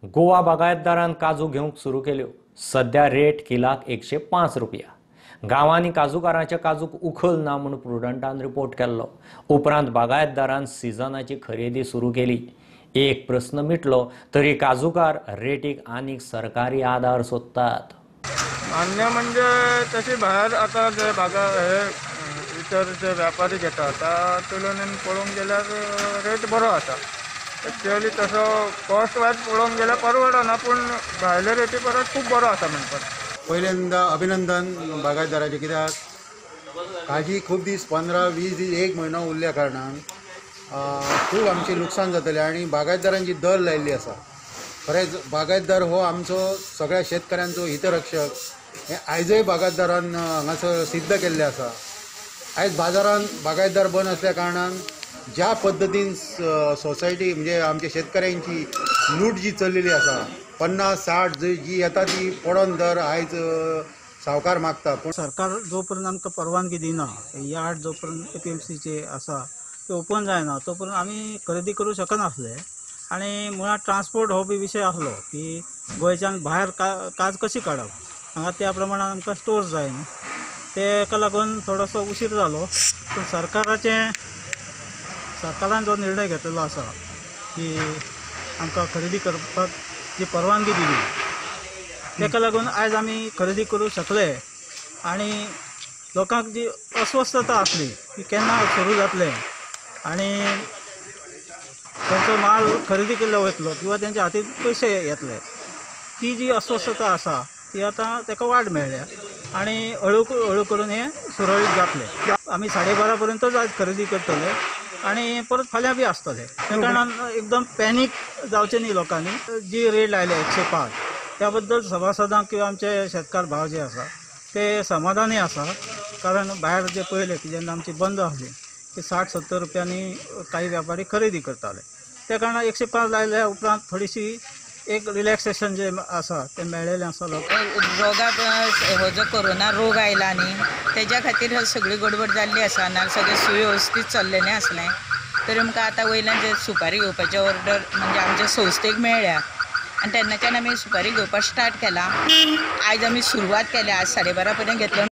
गोवा बागायतदारान काजू घेवंक सुरू केल्यो. सध्या रेट किलाक 105 रुपया. गांवांनी काजूकारांच्या काजूक उखल ना म्हूण प्रुडंटान रिपोर्ट केल्लो. उपरांत बागायतदारान सिजनाची खरेदी सुरू केली. एक प्रस्न मिटलो तरी काजूकार रेटीक आनीक सरकारी आधार सोदतात. मान्य म्हणजे तशी भायर आतां जे बागा हे इतर जे व्यापारी घेता त्या तुलनेन पळोवंक गेल्यार रेट बरो आसा. एक्चुअली तसो कॉस्ट वायज पळोवंक गेल्यार परवडना, पूण भायले रेटी परस खूब बरो आसा म्हणपाक. पहिल्यांदा अभिनंदन बागायतदाराचें, कित्याक काजी खूब दीस 15-20 दीस एक म्हयनो उरल्या कारणान खूब आमचें लुकसाण जातलें आनी बागायतदारांची दर लायिल्ली आसा. खरेंच बागायतदार हो आमचो सगळ्या शेतकऱ्यांचो हितरक्षक हें आयजय बागायतदारान हांगासर सिद्ध केल्लें आसा. आयज बाजारान बागायतदार बंद आसल्या कारणान ज्या पद्दतीन सोसायटी म्हणजे आमच्या शेतकऱ्यांची लूट जी चल्लेली आसा, 50-60 जी येता ती पडोन दर आयज सावकार मागता. पूण सरकार जो पर्यंत आमकां परवानगी दिना, यार्ड जो पर्यंत APMCचे आसा ते ओपन जायना तो पर्यंत आमी खरेदी करूं शकनासले. आनी मुळांत ट्रान्सपोर्ट हो बी विशय आसलो की गोंयच्यान भायर काज कशी काडप, हांगा त्या प्रमाणान आमकां स्टोर्स जाय न्हू, तेका लागून थोडोसो उशीर जालो. पूण सरकारान जो निर्णय घेतलेलो आसा की आमकां खरेदी करपाक जी परवानगी दिली तेका लागून आयज आमी खरेदी करूं शकले. आनी लोकांक जी अस्वस्थता आसली की केन्ना सुरू जातलें आनी तांचो माल खरेदी केल्लो वतलो किंवा तेंच्या हातींत पयशे येतले, ती जी अस्वस्थता आसा ती आतां ताका वाट मेळ्ळ्या आनी हळू हळू करून हें सुरळीत जातलें. आमी 12:30 पर्यंतच आयज खरेदी करतले आनी परत फाल्यां बी आसतले. त्या कारणान एकदम पॅनीक जावचें न्ही लोकांनी. जी रेट लायल्या 105 त्या बद्दल सभासदांक किंवा आमचे शेतकार भाव जे आसा ते समाधानी आसा. कारण भायर जे पळयले की जेन्ना आमची बंद आसली की 60-70 रुपयांनी काही व्यापारी खरेदी करताले, त्या कारणान 105 लायल्या उपरांत थोडीशी एक रिलॅक्सेशन जे आसा तें मेळ्ळेलें आसा लोकांक. रोगाक हो जो कोरोना रोग आयला न्ही तेज्या खातीर सगळी गडबड जाल्ली आसा, ना सगळें सुवेवस्थीत चल्लेलें आसलें तरी आमकां आतां वयल्यान जे सुपारी घेवपाचे ऑर्डर म्हणजे आमच्या संस्थेक मेळ्ळ्या आनी तेन्नाच्यान आमी सुपारी घेवपाक स्टार्ट केला. आयज आमी सुरवात केल्या, आज 12:30 पर्यंत घेतलो.